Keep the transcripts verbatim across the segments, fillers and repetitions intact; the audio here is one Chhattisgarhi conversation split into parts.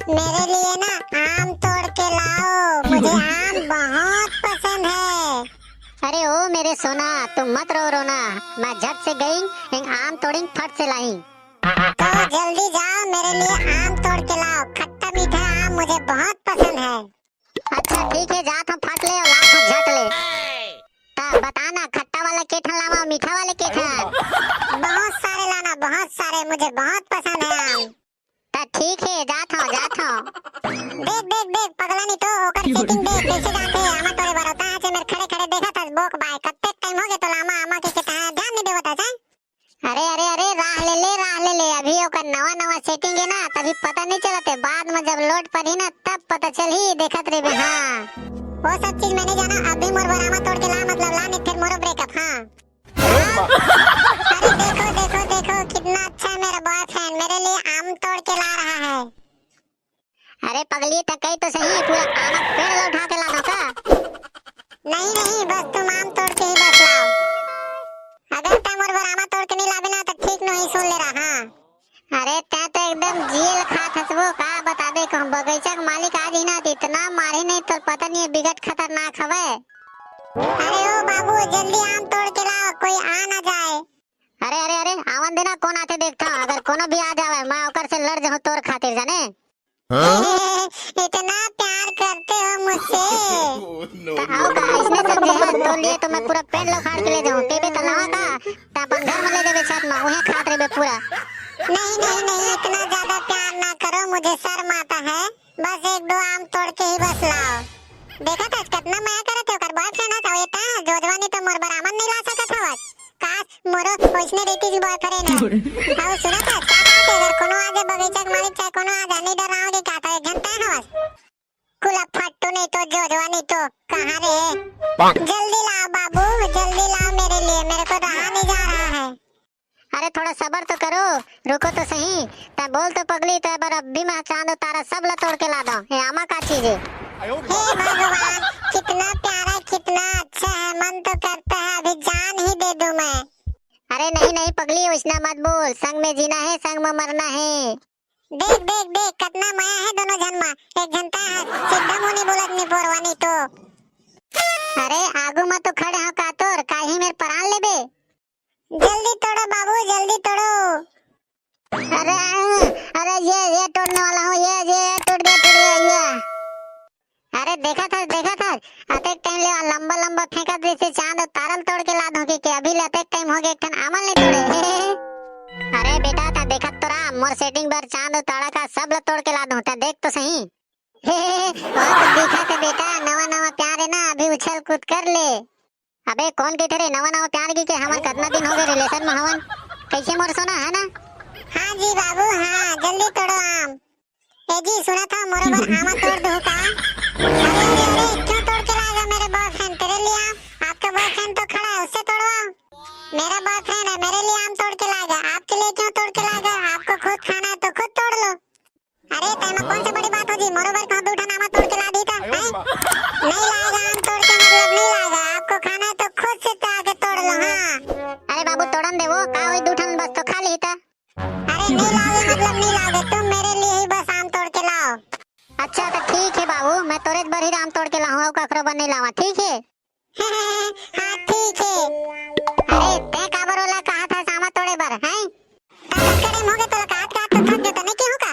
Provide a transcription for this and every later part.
मेरे लिए ना आम तोड़ के लाओ, मुझे आम बहुत पसंद है। अरे ओ मेरे सोना, तुम मत रो रोना, मैं झट से गई एक आम तोड़ी फट से लाई। तो जल्दी जाओ, मेरे लिए आम तोड़ के लाओ, खट्टा मीठा आम मुझे बहुत पसंद है। अच्छा ठीक है, जात हूँ फट ले और लात हूँ झट ले। ता बताना, खट्टा वाला के ठन लावा, मीठा वाले के ठन? बहुत सारे लाना, बहुत सारे, मुझे बहुत पसंद है आम। ता ठीक है, जात हूँ, जात हूँ। देख देख देख पगला नहीं तो ओकर सेटिंग देख कैसे जाते हैं आमा तोड़े बर। ता आज मेरे खड़े खड़े देखा था बोक बाय, कत्ते टाइम हो गए तो लामा आमा के कहता है, ध्यान नहीं देवता है। अरे अरे अरे, राह ले ले, राह ले ले, अभी ओकर नवा नवा सेटिंग है ना, तभी पता नहीं चलते, बाद में जब लोड पर ही ना तब पता चल ही, देखत रहिबे। हाँ, वो सब चीज मैं नहीं जाना, अभी मोर बर आमा तोड़ के ला, मतलब ला नहीं फिर मोरो ब्रेकअप। हाँ। अरे देखो देखो देखो, कितना अच्छा है मेरा बॉयफ्रेंड, मेरे लिए आम तोड़ के ला रहा है। अरे पगली, त कही तो सही, पूरा आमा पेड़ ला उठा के ला दो का? नहीं नहीं, बस तुम आम तोड़ के ही बस लाओ। अगर तै मोर बर आमा तोड़ के नहीं लाबे ना तो ठीक नहीं, सुन ले रहा। हाँ। अरे तै तो एकदम जिए ल खात हस वो, का बताबे कहूँ, बगीचा के मालिक आ जही ना तो इतना मारी नहीं, तोर पता नहीं है, बिकट खतरनाक हवे। अरे ओ बाबू, जल्दी आम तोड़ के लाओ, कोई आ ना जाए। अरे अरे अरे, आवन देना, कौन आते देखता हूँ, अगर कोनो भी आ जावे मैं ओकर से लड़ जाऊँ तोर खातिर, जाने। इतना प्यार करते हो मुझसे। तो आओ का, इसने सब जो है तोड़ लिए तो मैं पूरा पेड़ उखाड़ के ले जाऊँ, तेबे तो लावा का, त अपन घर में ले देबे छत में, उहे खात रहबे पूरा। नहीं नहीं नहीं, इतना ज्यादा प्यार ना करो, मुझे शर्म आता है, बस एक दो आम तोड़ के ही बस लाओ। देखा था कितना मया करत है ओकर बॉयफ्रेंड है, तो ये ता जोजवानी तो मोर बर आमन नहीं ला सकत हवस। काश मोरो ओइसने रहितिस बॉयफ्रेंड है। अउ सुना था, का बात है, अगर कोनो आ जाए बगीचा के मालिक चाहे कोनो आ जाए, नहीं डराओगे क्या? तो एक घंटा हवस। कुला फट्टू नहीं तो जोजवा नहीं तो कहाँ रे? जल्दी लाओ बाबू, जल्दी लाओ मेरे लिए, मेरे को रहा नहीं जा रहा है। अरे थोड़ा सबर तो करो, रुको तो सही। तै बोल तो पगली, तै बर अभी मैं चांद तारा सब ला तोड़ के ला दो। ये आमा का चीज है? हे भगवान, कितना प्यारा, कितना अच्छा है, मन तो करता है अभी जान ही दे दूं मैं। अरे नहीं नहीं पगली, वैसना मत बोल, संग में जीना है, संग में मरना है। देख देख देख, कितना मया है दोनों झन मा। एक झन ता सीधा मुंह नहीं बोलत, नहीं बोरवा नहीं तो। अरे आगू मा तो खड़े हो का तोर, काहे मेर परान लेबे? जल्दी तोड़ो बाबू, जल्दी तोड़ो। अरे अरे, ये ये तोड़ने वाला हूँ, ये ये ये टूट गया, टूट गया ये। अरे देखा था, देखा था, अतेक टाइम ले लंबा लंबा फेंकत रहिसे, चांद तारा ल तोड़ के ला दूं के, के अभी ले अतेक टाइम हो गया, एक ठन आमल नहीं तोड़े। अरे बेटा, ता देखत तो रहा, मोर सेटिंग बर चांद तारा का सब ल तोड़ के ला दूं, ता देख तो सही। ओ तो दिखा था बेटा, नवा नवा प्यार है ना, अभी उछल कूद कर ले। अबे कौन कहते रे नवा नवा प्यार की, के हमन कितना दिन हो गए रिलेशन में हवन, कैसे मोर सोना है ना? हाँ जी बाबू, हाँ, जल्दी तोड़ो आम। ए जी, सुना था, मोरो बर आमा तोड़ दो का? अरे अरे अरे, क्यों तोड़ के लाएगा मेरे बॉयफ्रेंड? तेरे लिए आम, आपका बॉयफ्रेंड तो खड़ा है, उससे तोड़वाओ। मेरा बॉयफ्रेंड है, मेरे लिए आम तोड़ के लाएगा, आपके लिए क्यों तोड़ के लाएगा? आपको खुद खाना है तो खुद तोड़ लो। अरे तै में कौन सी बड़ी बात हो जी, मोरो बर कहाँ दू ठन आमा तोड़ के ला दी था, हैं? नहीं लाएगा आम तोड़ के, मतलब नहीं लाएगा, आपको खाना है तो खुद से जाके तोड़ लो। हाँ। अरे बाबू तोड़न दे वो, का हुई, दू ठन बस तो खा ली था। अरे नहीं लाओगे मतलब नहीं लाओगे, तुम मेरे लिए ही बस आम तोड़ के लाओ। अच्छा तो ठीक है बाबू, मैं तोरे बर ही आम तोड़ के लाऊं, अउ कखरो बर नहीं लावा, ठीक है? हाँ ठीक है। अरे तै काबर ओला कहा था आमा तोड़े बर, हैं? तब करे मुँह के तोला काट काट तो थक गए तो नहीं केहू का?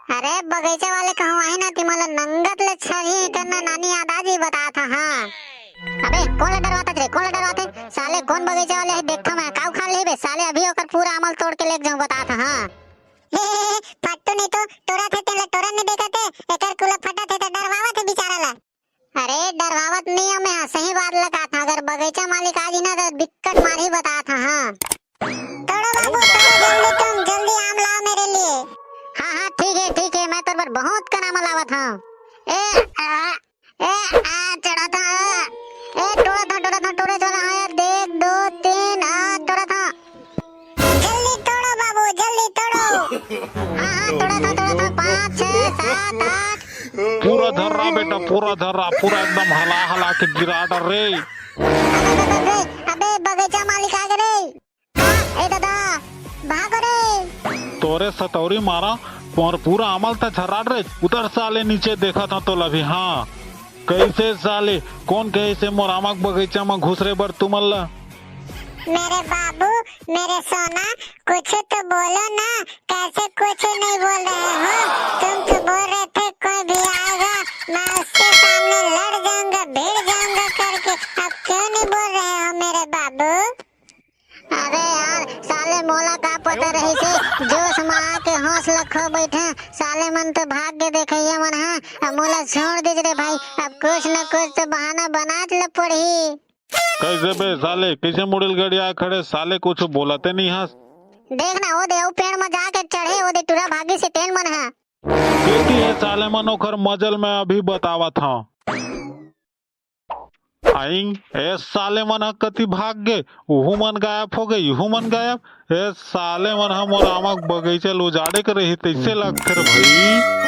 अरे बगीचा वाले कहूँ आई ना, तिमला नंगत ले छही करना नानी याद आ जी बता था। हाँ। अबे कौन ला डरवाता रे, कौन ला डरवाते? साले कौन बगीचा वाले है, देखता मैं, काऊ खा ले बे साले, अभी ओकर पूरा आमल तोड़ के लेके जाऊं बता था। हाँ। फट्टू नहीं तो टोरा थे, तेला टोरा नहीं देखा थे, एकर कुला फटा थे तो डरवावा थे बेचारा ला। अरे डरवावत नहीं है, मैं सही बात लगा था, अगर बगीचा मालिक आ जी ना तो बिक्कट मार ही बता था। हाँ। तोड़ो बाबू, तोड़ो जल्दी, तुम जल्दी आम लाओ मेरे लिए। हाँ हाँ ठीक है ठीक है, मैं तोर बर बहुत कन आम लावत हूँ। ए आ, ए आ, चढ़ा था। ए टोड़ा था, टोड़ा था, टोड़ा चला है, देख दो तीन, आ टोड़ा था। जल्दी तोड़ो बाबू, जल्दी तोड़ो। हाँ हाँ, तोड़ा था, तोड़ा था, पाँच छः सात आठ। पूरा धर्रा बेटा, पूरा धर्रा, पूरा एकदम हला हला के गिरा डर रे। अबे अबे अबे, अबे बगीचा मालिक आ गए रे। हाँ, ए दादा, भागो रे। तोरे सतौरी मारा, मोर पूरा आमा ल त झराड रे। उतर साले, नीचे देखत हंव तोला भी। हाँ, कइसे साले, कोन कहे से मोर आमा के बगीचा म घुसरे बर तुमन ला? मेरे बाबू, मेरे सोना, कुछ तो बोलो ना, कैसे कुछ नहीं बोल रहे हो? तुम तो बोल रहे थे कोई भी आएगा, मैं उसके सामने लड़ जाऊंगा, भिड़ जाऊंगा करके। अब क्यों नहीं बोल रहे हो मेरे बाबू? अरे यार साले, मोला का पता रहिसे, जोश म आके होश ल खो बैठे। साले मन तो भाग गे देखइया मन ह, अब मोला छोड़ दीज रे भाई। अब कुछ न कुछ तो बहाना बनाच ल पड़ही। कइसे बे साले, कइसे मुड़ी ल गड़ियाए खड़े साले, कुछ बोलते नहीं हस। देख ना, ओ दे, ओ पेड़ म जाके चढ़े, ओ दे टूरा भागिसे तेन मन ह। केती हे साले मन, ओखर मजा ल मैं अभी बतावत हंव। आइंग, ए साले मन ह कति भाग गे, उहू मन गायब हो गे, इहू मन गायब। ए साले मन ह मोर आमा के बगीचा ल उजाड़े के रही, तइसे लगथे रे भई।